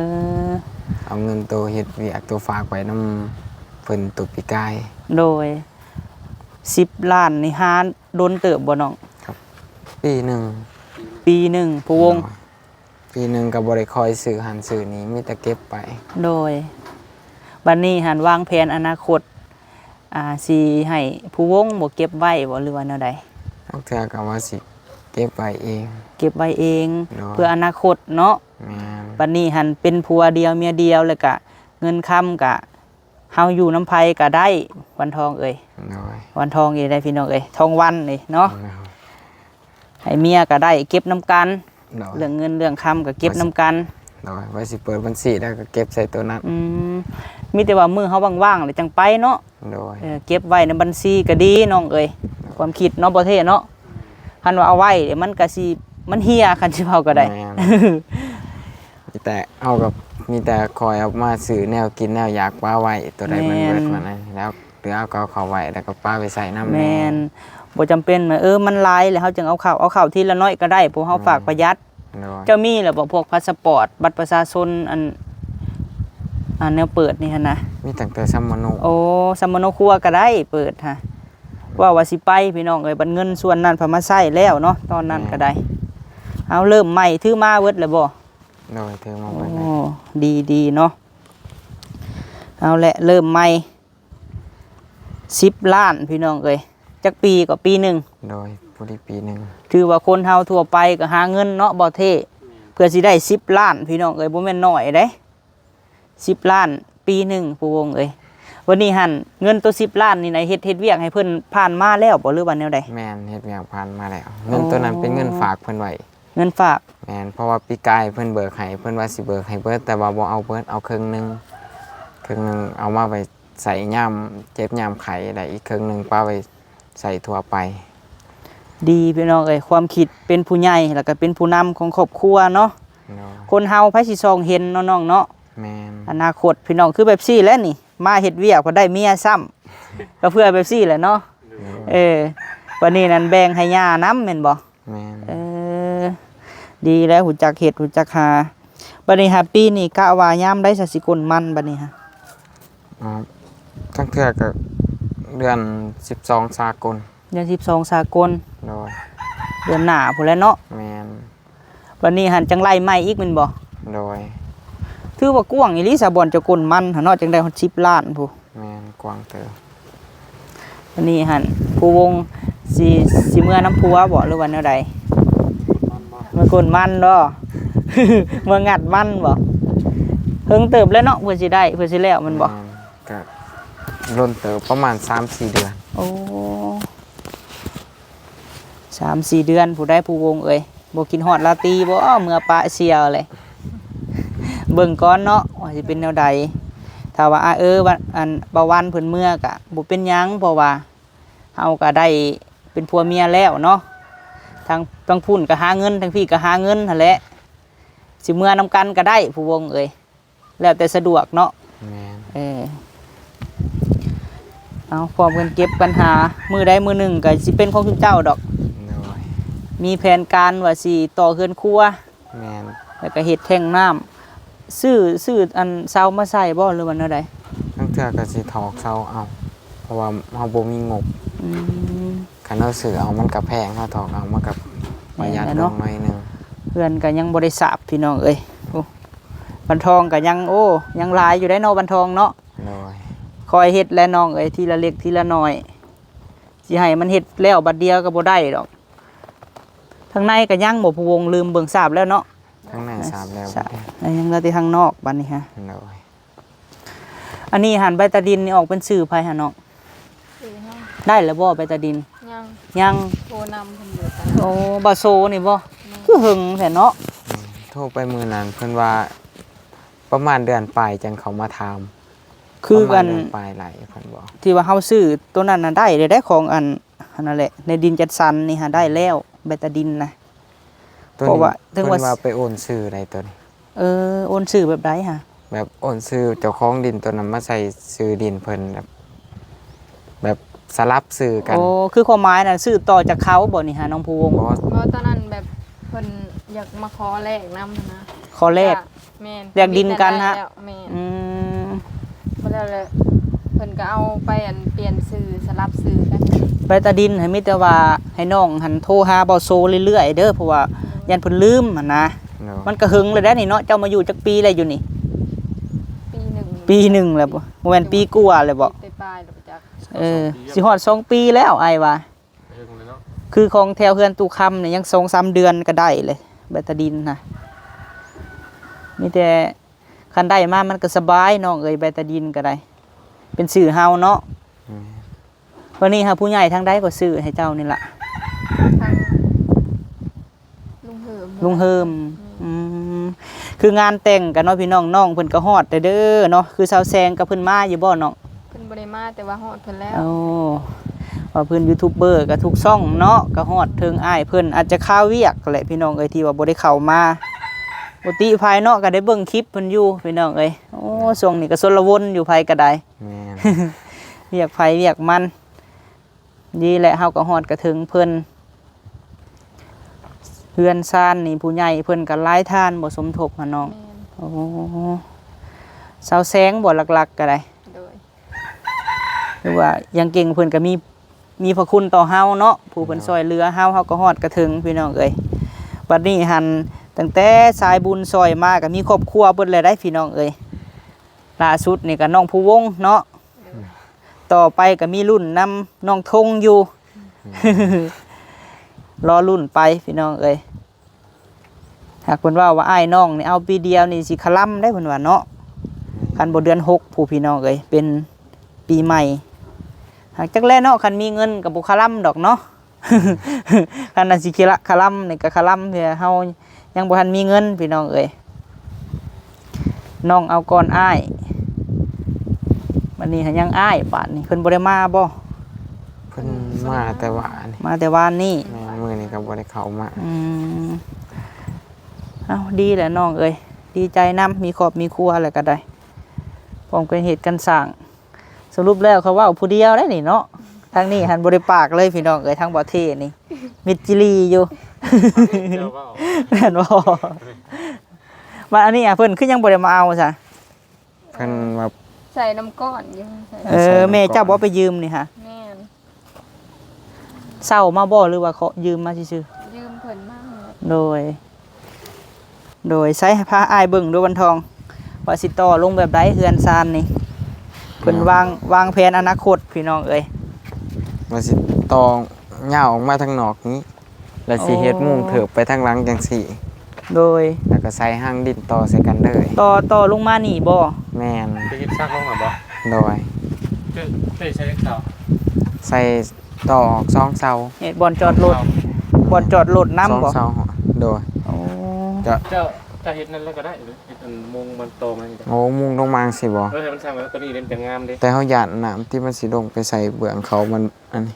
ເອົາເງິນໂຕເຮັດວຽກ ໂຕຝາກໄວ້ນຳເພິ່ນໂຕປີກາຍ. ໂດຍ ສິບລ້ານນີ້ຫາດົນເຕີບບໍ່ນ້ອງ? ຄັບ ປີໜຶ່ງ. ປີໜຶ່ງ ຜູ້ວົງ. ໂດຍ ປີໜຶ່ງກໍບໍ່ໄດ້ຄ່ອຍຊື້ຫັ້ນຊື້ນີ້ ມີແຕ່ເກັບໄປ. ໂດຍ ບັດນີ້ຫັ້ນວາງແຜນອະນາຄົດ ອ່າ ຊິໃຫ້ຜູ້ວົງບໍ່ເກັບໄວ້ບໍ່ ຫຼືວ່າແນວໃດ? ບາງເທື່ອກໍວ່າຊິເກັບໄວ້ເອງ. ເກັບໄວ້ເອງ. ໂດຍ ເພື່ອອະນາຄົດເນາະ. ແມ່ນ ບັດນີ້ຫັ້ນເປັນຜົວດຽວເມຍດຽວ ແລ້ວກະເງິນຄຳກະ ເຮົາຢູ່ນຳໃຜກໍໄດ້ ວັນທອງເອີຍ. ໂດຍ ວັນທອງນີ້ໄດ້ພີ່ນ້ອງເອີຍ ທອງວັນນີ້ເນາະ. ໂດຍ ໃຫ້ເມຍກໍໄດ້ເກັບນຳກັນ. ໂດຍ ເລື່ອງເງິນເລື່ອງຄຳກໍເກັບນຳກັນ. ໂດຍ ວ່າຊິເປີດບັນຊີໄດ້ກໍເກັບໃສ່ໂຕນັ້ນ. ອືມ ມີແຕ່ວ່າມື້ເຮົາວ່າງໆແລ້ວຈັ່ງໄປເນາະ. ໂດຍ ເອີ ເກັບໄວ້ໃນບັນຊີກໍດີນ້ອງເອີຍ. ໂດຍ ຄວາມຄິດເນາະ ບໍ່ເທ່ເນາະ. ຄັນວ່າເອົາໄວ້ ມັນກະຊິ ມັນເຫ່ຍ ຄັນຊິເວົ້າກໍໄດ້. ແມ່ນ ມີແຕ່ ເຮົາກໍມີແຕ່ຄອຍເອົາມາຊື້ແນວກິນແນວຢາກປະໄວ້ ໂຕໃດມັນເບິດ ແມ່ນ ມັນນັ້ນແລ້ວ ຫຼືເອົາກໍເອົາເຂົ້າໄວ້ ແລ້ວກໍປະໄປໃຊ້ນຳແດ່. ແມ່ນ ບໍ່ຈຳເປັນວ່າ ເອີ ມັນຫຼາຍແລ້ວເຮົາຈຶ່ງເອົາເຂົ້າ ເອົາເຂົ້າທີລະໜ້ອຍກໍໄດ້ ພວກເຮົາ ແມ່ນ ຝາກປະຢັດ. ໂດຍ ເຈົ້າມີແລ້ວບໍ່ ພວກພາສະປອດ ບັດປະຊາຊົນ ອັນ ອັນແນວເປີດນີ້ຫັ້ນນະ? ມີຕັ້ງແຕ່ສຳມະໂນ. ໂອ້ ສຳມະໂນຄົວກໍໄດ້ເປີດຫະ. ເວົ້າວ່າຊິໄປພີ່ນ້ອງເອີຍ ບັດເງິນສ່ວນນັ້ນເພິ່ນມາໃຊ້ແລ້ວເນາະ ຕອນນັ້ນກໍໄດ້. ເອົາ ເລີ່ມໃໝ່ ຖືມາເບິດແລ້ວບໍ່? ໂດຍ ຖືມາເບິດແລ້ວ. ໂອ້ ດີໆເນາະ. ເອົາແຫຼະ ເລີ່ມໃໝ່ ສິບລ້ານພີ່ນ້ອງເອີຍ. ຈັກປີກໍ ປີໜຶ່ງ? ໂດຍ ພໍດີປີໜຶ່ງ. ຖືວ່າຄົນເຮົາທົ່ວໄປກໍຫາເງິນເນາະ ບໍ່ເທ່ ເພື່ອຊິໄດ້ສິບລ້ານ ພີ່ນ້ອງເອີຍ ບໍ່ແມ່ນໜ້ອຍເດ້. ສິບລ້ານ ປີໜຶ່ງ ຜູ້ວົງເອີຍ. ບັດນີ້ຫັ້ນ ເງິນໂຕສິບລ້ານນີ້ນະ ເຮັດ ເຮັດວຽກໃຫ້ເພິ່ນຜ່ານມາແລ້ວບໍ່ ຫຼືວ່າແນວໃດ? ແມ່ນ ເຮັດວຽກຜ່ານມາແລ້ວ. ເງິນໂຕນັ້ນເປັນເງິນຝາກເພິ່ນໄວ້. ເງິນຝາກ? ແມ່ນ ເພາະວ່າປີກາຍເພິ່ນເບີກໃຫ້ ເພິ່ນວ່າຊິເບີກໃຫ້ເບິດ ແຕ່ວ່າບໍ່ເອົາເບິດ ເອົາເຄິ່ງໜຶ່ງ ເຄິ່ງໜຶ່ງເອົາມາໄວ້ໃຊ້ຍາມເຈັບຍາມໄຂ້ ແລະ ອີກເຄິ່ງໜຶ່ງປະໄວ້ໃຊ້ທົ່ວໄປ. ດີພີ່ນ້ອງເອີຍ ຄວາມຄິດເປັນຜູ້ໃຫຍ່ ແລ້ວກໍເປັນຜູ້ນຳຂອງຄອບຄົວເນາະ. ໂດຍ ຄົນເຮົາໃຜຊິສ່ອງເຫັນເນາະນ້ອງເນາະ. ແມ່ນ ອະນາຄົດພີ່ນ້ອງ ຄືແບບຊີ້ແຫຼະນີ້ ມາເຮັດວຽກ ພໍໄດ້ເມຍຊ້ຳ ກໍເພື່ອແບບຊີ້ແຫຼະເນາະ. ໂດຍ ເອີ ບັດນີ້ນັ້ນແບ່ງໃຫ້ຍ່ານຳແມ່ນບໍ່? ແມ່ນ ເອີ ດີແລ້ວ ຮູ້ຈັກເຮັດ ຮູ້ຈັກຫາ. ບັດນີ້ຫາ ປີນີ້ກະວ່າຍາມໃດຊະຊິກົນມັນບັດນີ້ຫາ? ອໍ ລາງເທື່ອກໍເດືອນສິບສອງສາກົນ. ເດືອນສິບສອງສາກົນ. ໂດຍ ເດືອນໜ້າພຸ້ນແຫຼະເນາະ. ແມ່ນ ບັດນີ້ຫັ້ນຈັ່ງໄລ່ໃໝ່ອີກແມ່ນບໍ່? ໂດຍ ຖືວ່າກວ້າງອີ່ຫຼີຊະ ບ່ອນເຈົ້າກົນມັນຫັ້ນເນາະ ຈັ່ງໄດ້ຮອດສິບລ້ານພຸ້ນ. ແມ່ນ ກວ້າງເຕີບ. ອັນນີ້ຫັ້ນ ຜູ້ວົງຊິ ຊິເມືອນຳຜົວບໍ່ ຫຼືວ່າແນວໃດ? ມັນບໍ່ ເມືອກົນມັນບໍ່? ເມືອງັດມັນບໍ່? ເຫິງເຕີບແລ້ວເນາະ ເພື່ອຊິໄດ້ ເພື່ອຊິແລ້ວແມ່ນບໍ່? ແມ່ນ ກະດົນເຕີບ ປະມານສາມສີ່ເດືອນ. ໂອ້ ສາມສີ່ເດືອນ ຜູ້ໃດ ຜູ້ວົງເອີຍ ບໍ່ຄິດຮອດລາຕີບໍ່ ເມືອປະສ່ຽວເລີຍ. ເບິ່ງກ່ອນເນາະ ວ່າຊິເປັນແນວໃດ. ຖ້າວ່າ ອາ ເອີ ວ່າ ອັນ ບ່າວວັນເພິ່ນເມືອກະບໍ່ເປັນຫຍັງ ເພາະວ່າເຮົາກະໄດ້ເປັນຜົວເມຍແລ້ວເນາະ ທາງ ທາງພຸ້ນກະຫາເງິນ ທາງພີ້ກະຫາເງິນຫັ້ນແຫຼະ ຊິເມືອນຳກັນກະໄດ້ ຜູ້ວົງເອີຍ. ແລ້ວແຕ່ສະດວກເນາະ. ແມ່ນ ເອີ ເອົາ ພ້ອມກັນເກັບກັນຫາ ມື້ໃດມື້ໜຶ່ງກໍຊິເປັນຂອງຊຸມເຈົ້າດອກ. ໂດຍ ມີແຜນການວ່າຊິຕໍ່ເຮືອນຄົວ. ແມ່ນ ແລ້ວກໍເຮັດແທງນ້ຳ ຊື້ ຊື້ອັນເສົາມາໃສ່ບໍ່ ຫຼືວ່າແນວໃດ? ລາງເທື່ອກໍຊິຖອກເສົາເອົາ ເພາະວ່າເຮົາບໍ່ມີງົບ. ອືມ ຄັນເຮົາຊື້ເອົາມັນກໍແພງ ເຮົາຖອກເອົາມັນກໍປະຢັດລົງໜ້ອຍໜຶ່ງ. ເຮືອນກໍຍັງບໍ່ໄດ້ສາບພີ່ນ້ອງເອີຍ. ໂອ້ ບັນທອງກໍຍັງ ໂອ້ ຍັງຫຼາຍຢູ່ໄດ໋ເນາະ ບັນທອງເນາະ. ໂດຍ ຄ່ອຍເຮັດແຫຼະນ້ອງເອີຍ ທີລະເລັກທີລະນ້ອຍ. ຊິໃຫ້ມັນເຮັດແລ້ວບັດດຽວກໍບໍ່ໄດ້ດອກ. ທາງໃນກໍຍັງບໍ່ ຜູ້ວົງ ລືມເບິ່ງ ສາບແລ້ວເນາະ? ທາງໃນສາບແລ້ວ ສາບ ຍັງເຫຼືອແຕ່ທາງນອກບັດນີ້ຮະ. ໂດຍ. ອັນນີ້ຫັ້ນ ໃບຕາດິນນີ້ອອກເປັນຊື່ໃຜຫັ້ນເນາະ? ຊື່ເຮົາ. ໄດ້ແລ້ວບໍ່ໃບຕາດິນ? ຍັງ. ຍັງ. ໂທນຳເພິ່ນຢູ່ຕະຫຼອດ. ໂອ້ ບ່າວໂຊນີ້ບໍ່? ແມ່ນ. ຄືຫຶງແທ້ເນາະ? ແມ່ນ. ໂທໄປມື້ນັ້ນເພິ່ນວ່າປະມານເດືອນປາຍຈັ່ງເຂົ້າມາຖາມ. ຄື ປະມານ ອັນ ເດືອນປາຍໄລ່ເພິ່ນບອກ ທີ່ວ່າເຮົາຊື້ໂຕນັ້ນນະ ໄດ້ເດ້ ໄດ້ຂອງອັນ ອັນນັ້ນແຫຼະ ໃນດິນຈັດສັນນີ້ຫາໄດ້ແລ້ວ ໃບຕາດິນນະ. ໂຕນີ້ ເພາະວ່າເຖິງວ່າ ເພິ່ນວ່າໄປໂອນຊື່ໄດ້ໂຕນີ້. ເອີ ໂອນຊື່ແບບໃດຫະ? ແບບໂອນຊື່ເຈົ້າຂອງດິນໂຕນັ້ນມາໃສ່ຊື່ດິນເພິ່ນ ແບບ ແບບສະຫຼັບຊື່ກັນ. ໂອ້ ຄືຄວາມໝາຍນະ ຊື້ຕໍ່ຈາກເຂົາບໍ່ນີ້ຫະ ນ້ອງພູວົງ? ບໍ່ ບໍ່ ຕອນນັ້ນແບບເພິ່ນຢາກມາຂໍແລກນຳຫັ້ນນະ. ຂໍແລກ? ແມ່ນ ແລກດິນກັນຫະ? ແມ່ນ. ອືມ ບໍ່ແລ້ວແຫຼະ ເພິ່ນກໍເອົາໄປອັນປ່ຽນຊື່ ສະຫຼັບຊື່ກັນ. ໃບຕາດິນຫັ້ນມີແຕ່ວ່າໃຫ້ນ້ອງຫັ້ນໂທຫາບ່າວໂຊເລື້ອຍໆເດີ ເພາະວ່າ ໂດຍ ຢ້ານເພິ່ນລືມຫັ້ນນະ. ໂດຍ. ມັນກໍເຫິງແລ້ວເດ້ນີ້ເນາະ ເຈົ້າມາຢູ່ຈັກປີແລ້ວຢູ່ນີ້? ປີໜຶ່ງ. ປີໜຶ່ງແລ້ວບໍ່? ບໍ່ແມ່ນປີກວ່າແລ້ວບໍ່? ປີປາຍໆແລ້ວຈັກ. ເອີ ຊິຮອດສອງປີແລ້ວອ້າຍວ່າ. ເຖິງແລ້ວເນາະ ຄືຂອງແຖວເຮືອນຕູ້ຄຳນີ້ຍັງສອງສາມເດືອນກໍໄດ້ເລີຍ ໃບຕາດິນນະ. ມີແຕ່ຄັນໄດ້ມາມັນກໍສະບາຍນ້ອງເອີຍ ໃບຕາດິນກໍໄດ້ ເປັນຊື່ເຮົາເນາະ. ແມ່ນ. ບັດນີ້ຫາຜູ້ໃຫຍ່ທາງໃດກໍຊື້ໃຫ້ເຈົ້ານີ້ລະ? ທາງ ລຸງເຮີມ. ລຸງເຮີມ. ແມ່ນ. ອືມ ຄືງານແຕ່ງກັນເນາະພີ່ນ້ອງ ນ້ອງເພິ່ນກໍຮອດແລ້ວເດີເນາະ. ຄືສາວແສງກັບເພິ່ນມາຢູ່ບໍ່ນ້ອງ? ເພິ່ນບໍ່ໄດ້ມາ ແຕ່ວ່າຮອດເພິ່ນແລ້ວ. ໂອ້ ວ່າເພິ່ນຢູທູບເບີກໍທຸກຊ່ອງເນາະ ກໍຮອດເຖິງອ້າຍເພິ່ນ. ອາດຈະຄາວຽກແຫຼະພີ່ນ້ອງເອີຍ ທີ່ວ່າບໍ່ໄດ້ເຂົ້າມາ. ບໍ່ຕິໃຜເນາະ ກໍໄດ້ເບິ່ງຄລິບເພິ່ນຢູ່ພີ່ນ້ອງເອີຍ. ໂອ້ ຊ່ວງນີ້ກໍຊົນລະວົນຢູ່ ໃຜກໍໄດ້. ແມ່ນ. ວຽກໃຜວຽກມັນ. ດີແຫຼະ ເຮົາກໍຮອດກະເຖິງເພິ່ນ. ເຮືອນຊານນີ້ຜູ້ໃຫຍ່ເພິ່ນກໍຫຼາຍທ່ານບໍ່ສົມທົບຫະນ້ອງ? ແມ່ນ. ໂອ້ ສາວແສງບໍ່ ຫຼັກໆກໍໄດ້? ໂດຍ. ຄືວ່າຢ່າງເກັ່ງເພິ່ນກໍມີ ມີພະຄຸນຕໍ່ເຮົາເນາະ ຜູ້ເພິ່ນ ໂດຍ ຊ່ອຍເຫຼືອເຮົາ ເຮົາກໍຮອດກະເຖິງພີ່ນ້ອງເອີຍ. ບັດນີ້ຫັ້ນ ຕັ້ງແຕ່ສາຍບຸນຊ່ອຍມາກໍມີຄອບຄົວເບິດແລ້ວໄດ໋ພີ່ນ້ອງເອີຍ. ລ່າສຸດນີ້ກໍນ້ອງພູວົງເນາະ. ໂດຍ. ຕໍ່ໄປກໍມີລຸ້ນນຳນ້ອງທົງຢູ່ ອືມ ລໍລຸ້ນໄປພີ່ນ້ອງເອີຍ. ຫາກເພິ່ນເວົ້າວ່າອ້າຍນ້ອງນີ້ເອົາປີດຽວນີ້ຊິຄະລຳໄດ໋ເພິ່ນວ່າເນາະ. ອືມ. ຄັນບໍ່ເດືອນຫົກພຸ້ນພີ່ນ້ອງເອີຍ ເປັນປີໃໝ່. ຫາກຈັກແລເນາະ ຄັນມີເງິນກໍບໍ່ຄະລຳດອກເນາະ. ຄັນວ່າຊິຄະລະ ຄະລຳນີ້ກໍຄະລຳ ເທື່ອເຮົາຍັງບໍ່ທັນມີເງິນພີ່ນ້ອງເອີຍ. ນ້ອງເອົາກ່ອນອ້າຍ ບັດນີ້ຫາຍັງອ້າຍ ບາດນີ້ເພິ່ນບໍ່ໄດ້ມາບໍ່? ເພິ່ນມາແຕ່ວານນີ້. ມາແຕ່ວານນີ້. ແມ່ນ ມື້ນີ້ກໍບໍ່ໄດ້ເຂົ້າມາ. ອືມ ເອົ້າ ດີແຫຼະນ້ອງເອີຍ ດີໃຈນຳ ມີຄອບມີຄົວແລ້ວກໍໄດ້ ພ້ອມກັນເຮັດກັນສ້າງ. ສະຫຼຸບແລ້ວເຂົາເວົ້າຜູ້ດຽວໄດ໋ນີ້ເນາະ ທາງນີ້ຫັ້ນບໍ່ໄດ້ປາກເລີຍພີ່ນ້ອງເອີຍ. ທາງບໍ່ເທນີ້ມິດຈີລີຢູ່ ແມ່ນບໍ່? ບັດອັນນີ້ອະ ເພິ່ນຄືຍັງບໍ່ໄດ້ມາເອົາຊະ? ເພິ່ນວ່າໃສ່ນ້ຳກ້ອນຢູ່. ເອີ ແມ່ເຈົ້າບໍ່ໄປຢືມນີ້ຫະ? ແມ່ນ. ເຊົ່າມາບໍ່ ຫຼືວ່າຂໍຢືມມາຊື່ໆ? ຢືມເພິ່ນມາ. ໂດຍ ໂດຍ ໃຊ້ພາອ້າຍເບິ່ງດູວັນທອງ ວ່າຊິຕໍ່ລົງແບບໃດເຮືອນຊານນີ້. ເພິ່ນ ໂດຍ ວາງ ວາງແຜນອະນາຄົດພີ່ນ້ອງເອີຍ ວ່າຊິຕໍ່ຍາວອອກມາທາງນອກນີ້ ແລ້ວຊິເຮັດ ໂອ້ ມຸງເທີບໄປທາງຫຼັງຈັ່ງຊີ້. ໂດຍ. ແລ້ວກໍໃສ່ຮາງດິນຕໍ່ໃສ່ກັນເລີຍ. ຕໍ່ ຕໍ່ລົງມານີ້ບໍ່? ແມ່ນ. ໄປເຮັດສັກລົງຫັ້ນບໍ່? ໂດຍ. ເຈົ້າ ເຈົ້າໃສ່ຈັກເສົາ? ໃສ່ຕໍ່ອອກສອງເສົາ. ເຮັດບ່ອນຈອດລົດ ສອງເສົາ. ບ່ອນຈອດລົດນຳບໍ່? ສອງເສົາ. ໂດຍ. ໂອ້ ເຈົ້າ ເຈົ້າ ເຈົ້າເຮັດນັ້ນແລ້ວກໍໄດ້ ເຮັດອັນມຸງມັນຕໍ່ມັນ. ໂອ້ ມຸງລົງມາຈັ່ງຊີ້ບໍ່? ເອີ ໃຫ້ມັນສ້າງໄວ້ ຕົວນີ້ເດ້ ມັນຈະງາມເດ້. ແຕ່ເຮົາຢ້ານນ້ຳທີ່ມັນຊິລົງໄປໃສ່ເບື້ອງເຂົາ ມັນອັນນີ້.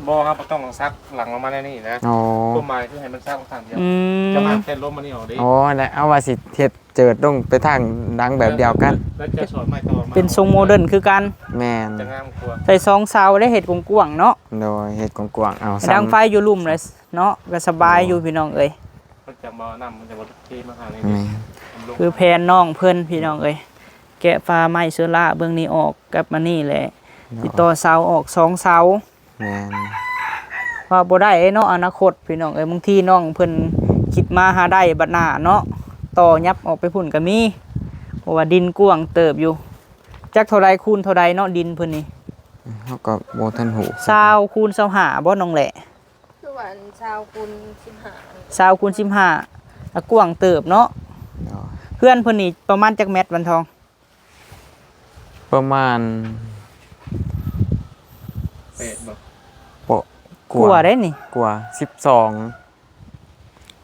ບໍ່ ເຮົາບໍ່ຕ້ອງສັກຫຼັງລົງມາແນວນີ້ນະ. ອໍ ຄວາມໝາຍຄືໃຫ້ມັນສັກຂ້າງດຽວ. ອືມ ຈະມາແຜ່ນລົມອັນນີ້ອອກເດ້. ອໍ ແລະ ເອົາວ່າຊິເຮັດເຈີດລົງໄປທາງຫຼັງແບບດຽວກັນ ແລ້ວຈະສອດໄມ້ຕໍ່ມາ ເປັນຊົງໂມເດີນຄືກັນ. ແມ່ນ. ຈະງາມກວ່າ ໃສ່ສອງເສົາໄດ້ ເຮັດກວ້າງໆເນາະ. ໂດຍ ເຮັດກວ້າງໆ ເອົາ ດັງໄຟຢູ່ລຸ່ມເລີຍເນາະ ກໍສະບາຍຢູ່ ໂດຍ ພີ່ນ້ອງເອີຍ. ມັນຈະບໍ່ ນ້ຳມັນຈະບໍ່ເທມາທາງນີ້. ແມ່ນ. ຄືແຜນນ້ອງເພິ່ນ ພີ່ນ້ອງເອີຍ ແກະຝາໄມ້ໂຊລາເບື້ອງນີ້ອອກກັບອັນນີ້ແຫຼະ ໂດຍ ຊິຕໍ່ເສົາອອກສອງເສົາ. ແມ່ນ. ວ່າບໍ່ໄດ້ເນາະ ອະນາຄົດພີ່ນ້ອງເອີຍ ບາງທີນ້ອງເພິ່ນຄິດມາຫາໄດ້ບັດໜ້າເນາະ ຕໍ່ຫຍັບອອກໄປພຸ້ນກໍມີ ເພາະວ່າດິນກວ້າງເຕີບຢູ່. ຈັກເທົ່າໃດຄູນເທົ່າໃດເນາະ ດິນເພິ່ນນີ້? ເຮົາກໍບໍ່ທັນຮູ້ຄືກັນ. ຊາວຄູນຊາວຫ້າບໍ່ ນ້ອງແຫຼະ? ຄືວ່າອັນຊາວຄູນສິບຫ້ານີ້ ຊາວຄູນສິບຫ້າ ກໍກວ້າງເຕີບເນາະ. ໂດຍ. ເຮືອນເພິ່ນນີ້ປະມານຈັກແມັດ ວັນທອງ? ປະມານ ແປດບໍ່? ບໍ່ ກວ່າ ກວ່າໄດ໋ນີ້ ກວ່າ ສິບສອງ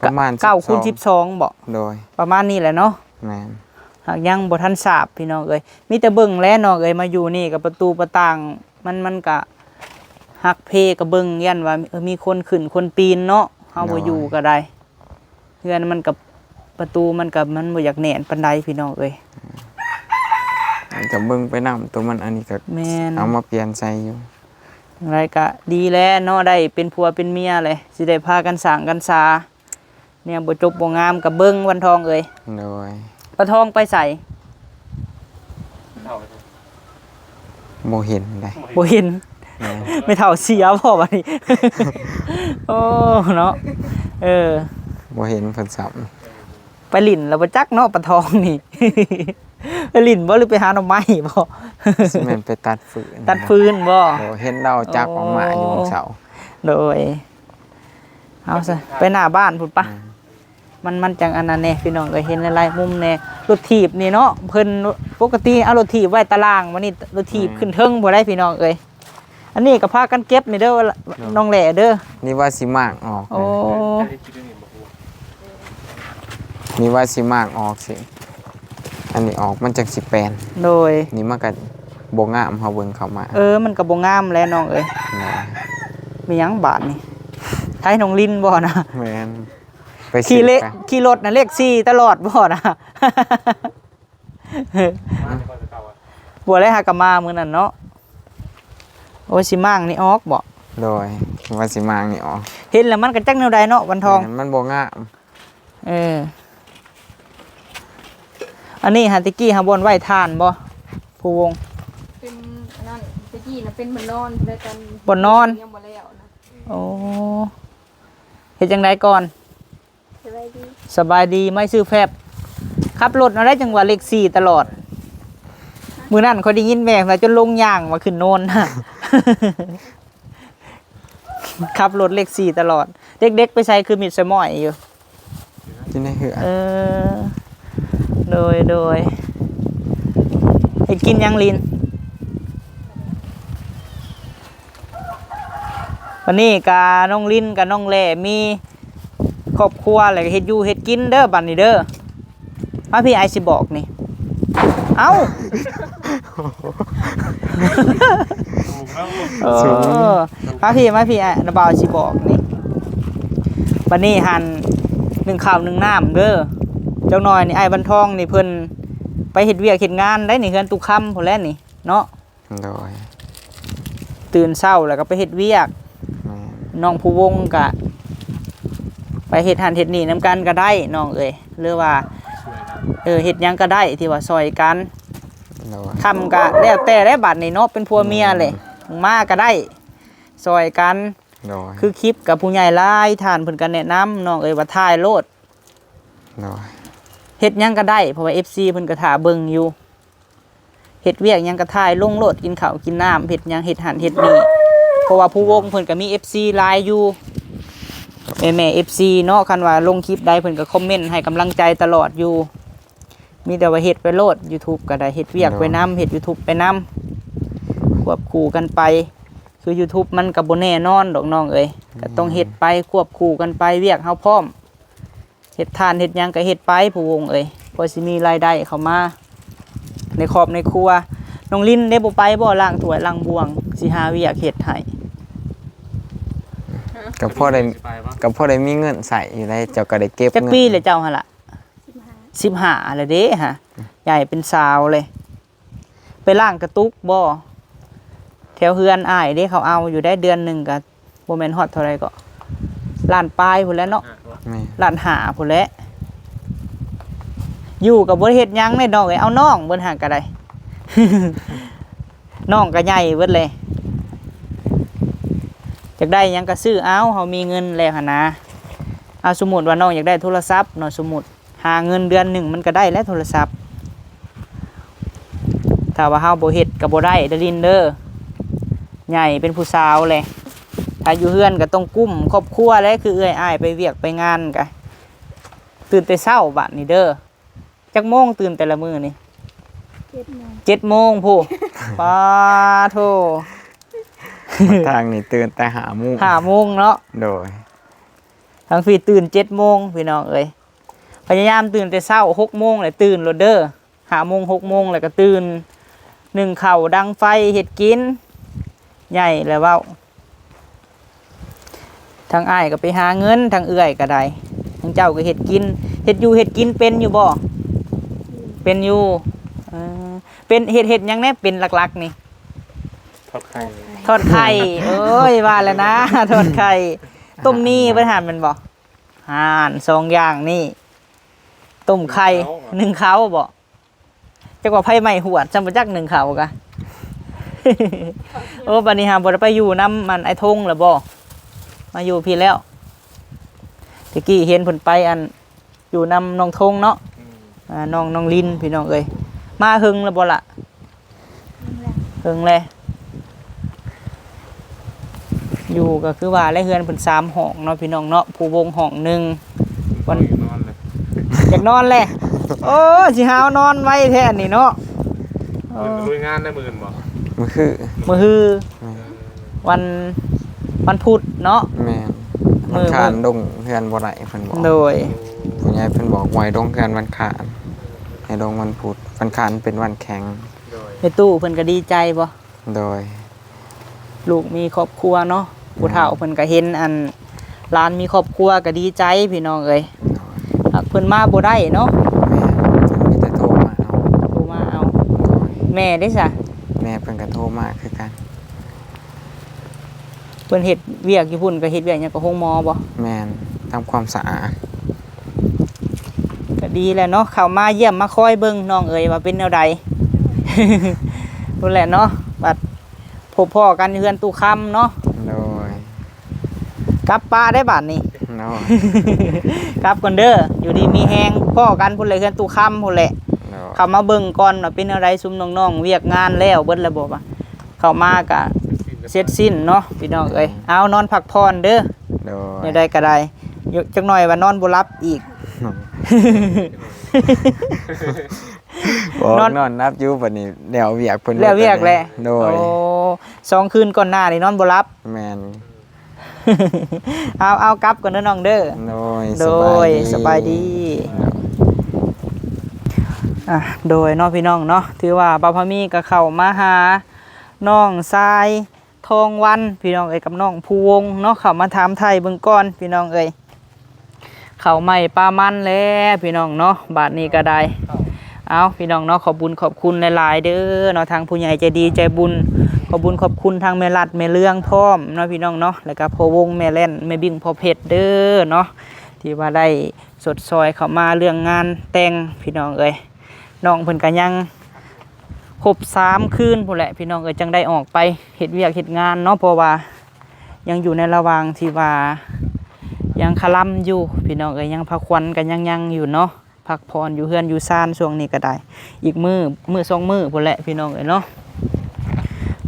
ປະມານ ເກົ້າ ສິບສອງ ຄູນສິບສອງບໍ? ໂດຍ. ປະມານນີ້ແຫຼະເນາະ. ແມ່ນ. ຫາກຍັງບໍ່ທັນຊາບພີ່ນ້ອງເອີຍ ມີແຕ່ເບິ່ງແຫຼະນ້ອງເອີຍ ມາຢູ່ນີ້ກໍປະຕູປະຕ່າງ ມັນ ມັນກະຫັກເພ ກໍເບິ່ງຢ້ານວ່າ ເອີ ມີຄົນຂຶ້ນຄົນປີນເນາະ ເຮົາບໍ່ຢູ່ກໍໄດ້. ໂດຍ. ເຮືອນມັນກໍ ປະຕູມັນກໍ ມັນບໍ່ຢາກແໜ້ນປານໃດພີ່ນ້ອງເອີຍ. ກໍເບິ່ງໄປນຳ ຕົວມັນອັນນີ້ກໍ ແມ່ນ ເອົາມາປ່ຽນໃສ່ຢູ່. ຈັ່ງໃດກໍດີແຫຼະເນາະ ໄດ້ເປັນຜົວເປັນເມຍແຫຼະ ຊິໄດ້ພາກັນສ້າງກັນສາ ແນວບໍ່ຈົບບໍ່ງາມກໍເບິ່ງ ວັນທອງເອີຍ. ໂດຍ. ປາທອງໄປໃສ? ບໍ່ເຫັນໃດ໋. ບໍ່ເຫັນ. ແມ່ນ. ແມ່ເຖົ້າເສຍບໍ່ບັດນີ້? ໂອ້ ເນາະ ເອີ ບໍ່ເຫັນເພິ່ນຊ້ຳ. ໄປຫຼິ້ນແລ້ວບໍ່ຈັກເນາະ ປາທອງນີ້ ໄປຫຼິ້ນບໍ່ ຫຼືໄປຫາໜໍ່ໄມ້ບໍ່? ຊິແມ່ນໄປຕັດຟືນ. ຕັດຟືນບໍ່? ໂດຍ. ເຫັນລາວຈັບອອກມາຢູ່ ໂອ້ ມື້ເຊົ້າ. ໂດຍ. ເອົາຊະ ໄປໜ້າບ້ານພຸ້ນປະ. ອືມ. ມັນ ມັນຈັ່ງອັນນັ້ນແດ່ພີ່ນ້ອງເອີຍ ເຫັນຫຼາຍໆມຸມແດ່. ລົດຖີບນີ້ເນາະ ເພິ່ນປົກກະຕິເອົາລົດຖີບໄວ້ຕາລ່າງ ວັນນີ້ລົດຖີບ ແມ່ນ ຂຶ້ນເທິງພຸ້ນໄດ໋ພີ່ນ້ອງເອີຍ. ອັນນີ້ກໍພາກັນເກັບນີ້ເດີ ໂດຍ ນ້ອງແຫຼເດີ. ນີ້ວ່າຊິໝາກອອກ. ໂອ້ ນີ້ວ່າຊິໝາກອອກຊິ ອັນນີ້ອອກມັນຈັ່ງຊິແປນ. ໂດຍ. ນີ້ມັນກໍບໍ່ງາມ ເຮົາເບິ່ງເຂົ້າມາ. ເອີ ມັນກໍບໍ່ງາມແຫຼະນ້ອງເອີຍ. ໂດຍ. ມີຫຍັງບາດນີ້ ໄທນ້ອງລິນບໍ່ນະ? ແມ່ນ. ໄປຊື້ ຂີ່ເລກ ໄປ ຂີ່ລົດນະເລກສີ່ຕະຫຼອດບໍ່ນະ? ບໍ່ແລ້ວຫາກະມາມື້ນັ້ນເນາະ. ໂອ້ ຊິມ້າງນີ້ອອກບໍ່? ໂດຍ ວ່າຊິມ້າງນີ້ອອກ. ເຫັນແລ້ວມັນກະຈັກແນວໃດເນາະ ວັນທອງ. ແມ່ນ ມັນບໍ່ງາມ. ເອີ ອັນນີ້ຫາແຕ່ກີ້ຫາບ່ອນໄວ້ຖ່ານບໍ່ ພູວົງ? ເປັນອັນນັ້ນ ແຕ່ກີ້ນະເປັນບ່ອນນອນ ແລ້ວຕອນ ບ່ອນນອນ ຍັງບໍ່ແລ້ວນະ. ໂອ້ ເຮັດຈັ່ງໃດກ່ອນ? ສະບາຍດີ ສະບາຍດີ ໄມ້ຊື່ແຟບ. ຂັບລົດເອົາໄດ້ຈັ່ງວ່າເລກສີ່ຕະຫຼອດ. ມື້ນັ້ນຂ້ອຍໄດ້ຍິນແມ່ວ່າຈົນລົງຍ່າງວ່າຂຶ້ນໂນນ. ຂັບລົດເລກສີ່ຕະຫຼອດ. ເດັກໆໄປໃສຄືມິດສະໝ້ອຍຢູ່? ຢູ່ໃນເຮືອນ. ເອີ ໂດຍ ໂດຍ. ເຮັດກິນຫຍັງລິນ? ວັນນີ້ກະນ້ອງລິນກັບນ້ອງແຫຼມີຄອບຄົວ ແລ້ວກະເຮັດຢູ່ເຮັດກິນເດີ ບັດນີ້ເດີ. ມາພີ້ ອ້າຍຊິບອກນີ້. ເອົ້າ ເອີ ມາພີ້ ມາພີ້ ອ້າຍ ນ້າບ່າວຊິບອກນີ້. ບັດນີ້ຫັ້ນ ໜຶ້ງເຂົ້າໜຶ້ງນ້ຳເດີ. ຈັກໜ້ອຍນີ້ ອ້າຍວັນທອງນີ້ເພິ່ນໄປເຮັດວຽກເຮັດງານໄດ໋ນີ້ ເຮືອນຕຸຄຳພຸ້ນແຫຼະນີ້ເນາະ. ໂດຍ. ຕື່ນເຊົ້າແລ້ວກໍໄປເຮັດວຽກ. ແມ່ນ. ນ້ອງພູວົງກະໄປເຮັດຫັ້ນເຮັດນີ້ນຳກັນກໍໄດ້ນ້ອງເອີຍ ຫຼືວ່າ ເອີ ເຮັດຫຍັງກໍໄດ້ທີ່ວ່າຊ່ອຍກັນ. ໂດຍ. ຄຳກໍແລ້ວແຕ່ແຫຼະ ບັດນີ້ເນາະ ເປັນຜົວເມຍແຫຼະ. ອືມ. ມາກໍໄດ້ ຊ່ອຍກັນ. ໂດຍ. ຄືຄລິບກັບຜູ້ໃຫຍ່ຫຼາຍທ່ານເພິ່ນກໍແນະນຳນ້ອງເອີຍວ່າຖ່າຍໂລດ. ໂດຍ. ເຮັດຫຍັງກໍໄດ້ ເພາະວ່າເອັຟຊີເພິ່ນກໍຖ້າເບິ່ງຢູ່. ເຮັດວຽກຫຍັງກໍຖ່າຍລົງໂລດ ກິນເຂົ້າກິນນ້ຳ ເຮັດຫຍັງເຮັດຫັ້ນເຮັດນີ້. ເພາະວ່າພູວົງເພິ່ນກໍມີເອັຟຊີຫຼາຍຢູ່ ແມ່ໆເອັຟຊີເນາະ. ຄັນວ່າລົງຄລິບໃດເພິ່ນກໍຄອມເມັນໃຫ້ກຳລັງໃຈຕະຫຼອດຢູ່. ມີແຕ່ວ່າເຮັດໄປໂລດ ຢູທູບກໍໄດ້ ເຮັດວຽກໄປນຳ ໂດຍ ເຮັດຢູທູບໄປນຳ ຄວບຄູ່ກັນໄປ. ຄືຢູທູບມັນກໍບໍ່ແນ່ນອນດອກນ້ອງເອີຍ ກໍຕ້ອງເຮັດໄປຄວບຄູ່ກັນໄປ ວຽກເຮົາພ້ອມ. ເຮັດຖ່ານເຮັດຫຍັງກໍເຮັດໄປ ຜູ້ວົງເອີຍ ພໍຊິມີລາຍໄດ້ເຂົ້າມາໃນຄອບໃນຄົວ. ນ້ອງລິນເດ້ ບໍ່ໄປບໍ່ ລ້າງຖ້ວຍລ້າງບ່ວງ ຊິຫາວຽກເຮັດໃຫ້? ກໍພໍໄດ້ ກໍພໍໄດ້ມີເງິນໃຊ້ຢູ່ໄດ໋ ເຈົ້າກໍໄດ້ເກັບເງິນ. ຈັກປີແລ້ວເຈົ້າຫັ້ນລະ? ສິບຫ້າ ສິບຫ້າແລ້ວເດ້ຫະ ໃຫຍ່ເປັນສາວເລີຍ. ໄປລ້າງກະຕຸກບໍ່? ແຖວເຮືອນອ້າຍເດ້ ເຂົາເອົາຢູ່ໄດ໋ ເດືອນໜຶ່ງກະບໍ່ແມ່ນຮອດເທົ່າໃດເກາະ ລ້ານປາຍພຸ້ນແຫຼະເນາະ. ແມ່ນ ລ້ານຫ້າພຸ້ນແຫຼະ. ຢູ່ກະບໍ່ໄດ້ເຮັດຫຍັງເດ້ນ້ອງເອີຍ ເອົານ້ອງເບິດຫັ້ນກະໄດ້ ນ້ອງກະໃຫຍ່ເບິດເລີຍ. ຢາກໄດ້ຫຍັງກະຊື້ເອົາ ເຮົາມີເງິນແລ້ວຫັ້ນນະ. ເອົາ ສົມມຸດວ່ານ້ອງຢາກໄດ້ໂທລະສັບເນາະ ສົມມຸດ ຫາເງິນເດືອນໜຶ່ງມັນກໍໄດ້ແຫຼະໂທລະສັບ. ຖ້າວ່າເຮົາບໍ່ເຮັດກໍບໍ່ໄດ້ເດີລິນເດີ. ໃຫຍ່ເປັນຜູ້ສາວແຫຼະ ຖ້າຢູ່ເຮືອນກໍຕ້ອງກຸ້ມຄອບຄົວແຫຼະ ຄືເອື້ອຍອ້າຍໄປວຽກໄປງານກະ ຕື່ນແຕ່ເຊົ້າບາດນີ້ເດີ. ຈັກໂມງຕື່ນແຕ່ລະມື້ນີ້? ເຈັດໂມງ ເຈັດໂມງພຸ້ນ ປາໂທ ທາງນີ້ຕື່ນແຕ່ຫ້າໂມງ ຫ້າໂມງເນາະ. ໂດຍ ທາງພີ້ຕື່ນເຈັດໂມງ ພີ່ນ້ອງເອີຍ. ພະຍາຍາມຕື່ນແຕ່ເຊົ້າ ຫົກໂມງແຫຼະຕື່ນໂລດເດີ ຫ້າໂມງ ຫົກໂມງແລ້ວກໍຕື່ນ ໜຶ້ງເຂົ້າ ດັງໄຟ ເຮັດກິນ ໃຫຍ່ແລ້ວເວົ້າ. ທາງອ້າຍກໍໄປຫາເງິນ ທາງເອື້ອຍກໍໄດ້ ທາງເຈົ້າກໍເຮັດກິນ ເຮັດຢູ່ເຮັດກິນເປັນຢູ່ບໍ່? ເປັນຢູ່ ເອີ ເປັນ ເຮັດ ເຮັດຫຍັງແດ່ເປັນຫຼັກໆນີ້? ທອດໄຂ່ ທອດໄຂ່ ໂອ້ຍ ວ່າແລ້ວນະ ທອດໄຂ່ ຕົ້ມໝີ່ເພິ່ນຫັ້ນແມ່ນບໍ່? ຫັ້ນ ສອງຢ່າງນີ້ ຕົ້ມໄຂ່ ໜຶ້ງເຂົ້າ ໜຶ້ງເຂົ້າບໍ່? ຈັກວ່າໄຟໄໝ້ຫວດ ຊ່ຳບໍ່ຈັກໜຶ້ງເຂົ້າກະ ໂອ້ ບັດນີ້ຫາບໍ່ໄດ້ໄປຢູ່ນຳອັນອ້າຍທົງແລ້ວບໍ່? ມາຢູ່ພີ້ແລ້ວ ແຕ່ກີ້ເຫັນເພິ່ນໄປອັນ ຢູ່ນຳນ້ອງທົງເນາະ ອືມ ອ່າ ນ້ອງ ນ້ອງລິນ ພີ່ນ້ອງເອີຍ. ມາເຫິງແລ້ວບໍ່ລະ? ເຫິງແລ້ວ ເຫິງແລ້ວ. ຢູ່ກໍຄືວ່າແຫຼະ ເຮືອນເພິ່ນສາມຫ້ອງເນາະ ພີ່ນ້ອງເນາະ ຜູ້ວົງຫ້ອງໜຶ່ງ ວັນ ຢາກນອນແຫຼະ ໂອ້ ຊິຫາວນອນໄວແທ້ອັນນີ້ເນາະ. ເອີ ລຸຍງານໄດ້ມື້ອື່ນບໍ່? ມື້ຮື ມື້ຮື ແມ່ນ ວັນ ວັນພຸດເນາະ. ແມ່ນ ວັນຄານລົງເຮືອນບໍ່ໄດ້ເພິ່ນບອກ. ໂດຍ ຜູ້ໃຫຍ່ເພິ່ນບອກວ່າໃຫ້ລົງເຮືອນວັນຄານ ໃຫ້ລົງວັນພຸດ ວັນຄານເປັນວັນແຂງ. ໂດຍ ແມ່ຕູ້ເພິ່ນກໍດີໃຈບໍ່? ໂດຍ ລູກມີຄອບຄົວເນາະ ຜູ້ເຖົ້າເພິ່ນກໍເຫັນອັນຫຼານມີຄອບຄົວກໍດີໃຈ ພີ່ນ້ອງເອີຍ. ໂດຍ ຫາກເພິ່ນມາບໍ່ໄດ້ເນາະ. ແມ່ນ ເພິ່ນມີແຕ່ໂທມາເອົາ ໂທມາເອົາ. ໂດຍ ແມ່ເດ້ຊະ? ແມ່ເພິ່ນກໍໂທມາຄືກັນ. ເພິ່ນເຮັດວຽກຢູ່ພຸ້ນ ກໍເຮັດວຽກຫຍັງ ກໍໂຮງໝໍບໍ່? ແມ່ນ ທຳຄວາມສະອາດ. ກໍດີແຫຼະເນາະ ເຂົ້າມາຢ້ຽມມາຄອຍເບິ່ງນ້ອງເອີຍວ່າເປັນແນວໃດ ພຸ້ນແຫຼະເນາະ. ບັດພົບພໍ້ກັນຢູ່ເຮືອນຕູ້ຄຳເນາະ. ໂດຍ ກັບປະໄດ້ບາດນີ້ ໂດຍ ກັບກ່ອນເດີ ຢູ່ດີມີແຮງ ພໍ້ກັນພຸ້ນແຫຼະ ເຮືອນຕູ້ຄຳພຸ້ນແຫຼະ. ໂດຍ ເຂົ້າມາເບິ່ງກ່ອນວ່າເປັນແນວໃດ ຊຸມນ້ອງໆ ວຽກງານແລ້ວເບິດແລ້ວບໍ່ ວ່າ ເຂົ້າມາກະເສັດສິ້ນເນາະ ພີ່ນ້ອງເອີຍ. ເອົາ ນອນພັກຜ່ອນເດີ. ໂດຍ ແນວໃດກໍໄດ້ ຈັກໜ່ອຍວ່ານອນບໍ່ຫຼັບອີກ. ບໍ່ ນອນ ນອນຫຼັບຢູ່ ບັດນີ້ແລ້ວວຽກເພິ່ນ ແລ້ວວຽກແຫຼະ. ໂດຍ ໂອ້ ສອງຄືນກ່ອນໜ້ານີ້ນອນບໍ່ຫຼັບ. ແມ່ນ ເອົາ ເອົາ ກັບກ່ອນເດີນ້ອງເດີ. ໂດຍ ໂດຍ ສະບາຍດີ ສະບາຍດີ. ອ່ະ ໂດຍເນາະ ພີ່ນ້ອງເນາະ ຖືວ່າບ່າວພາມີກໍເຂົ້າມາຫານ້ອງຊາຍທອງວັນ ພີ່ນ້ອງເອີຍ ກັບນ້ອງພູວົງເນາະ ເຂົ້າມາຖາມໄຖ່ເບິ່ງກ່ອນ ພີ່ນ້ອງເອີຍ. ເຂົ້າໃໝ່ປາມັນແລ້ວ ພີ່ນ້ອງເນາະ ບາດນີ້ກໍໄດ້. ເອົາ ພີ່ນ້ອງເນາະ ຂອບບຸນຂອບຄຸນຫຼາຍໆເດີເນາະ ທາງຜູ້ໃຫຍ່ໃຈດີໃຈບຸນ ຂອບບຸນຂອບຄຸນທາງແມ່ລັດແມ່ເລື່ອງພ້ອມເນາະ ພີ່ນ້ອງເນາະ ແລ້ວກໍພໍ່ວົງ ແມ່ແລ່ນ ແມ່ບິ້ງ ພໍ່ເພັດເດີເນາະ ທີ່ວ່າໄດ້ຊົດຊ່ອຍເຂົ້າມາເລື່ອງງານແຕ່ງ ພີ່ນ້ອງເອີຍ. ນ້ອງເພິ່ນກໍຍັງຄົບສາມຄືນພຸ້ນແຫຼະ ພີ່ນ້ອງເອີຍ ຈັ່ງໄດ້ອອກໄປເຮັດວຽກເຮັດງານເນາະ ເພາະວ່າຍັງຢູ່ໃນລະຫວ່າງທີ່ວ່າຍັງຄະລຳຢູ່ ພີ່ນ້ອງເອີຍ ຍັງພາຂວັນກໍຍັງຍັງຢູ່ເນາະ. ພັກຜ່ອນຢູ່ເຮືອນຢູ່ຊານຊ່ວງນີ້ກໍໄດ້ ອີກມື້ ມື້ສອງມື້ພຸ້ນແຫຼະ ພີ່ນ້ອງເອີຍເນາະ.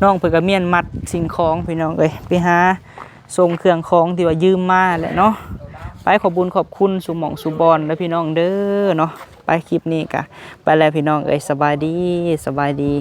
ນ້ອງເພິ່ນກໍມ້ຽນມັດສິ່ງຂອງ ພີ່ນ້ອງເອີຍ ໄປຫາສົ່ງເຄື່ອງຂອງທີ່ວ່າຢືມມາແຫຼະເນາະ. ໄປ ຂອບບຸນຂອບຄຸນສູ່ໝ່ອງສູ່ບ່ອນເດີ ພີ່ນ້ອງເດີເນາະ. ໄປ ຄລິບນີ້ກໍໄປແລ້ວ ພີ່ນ້ອງເອີຍ ສະບາຍດີ ສະບາຍດີ.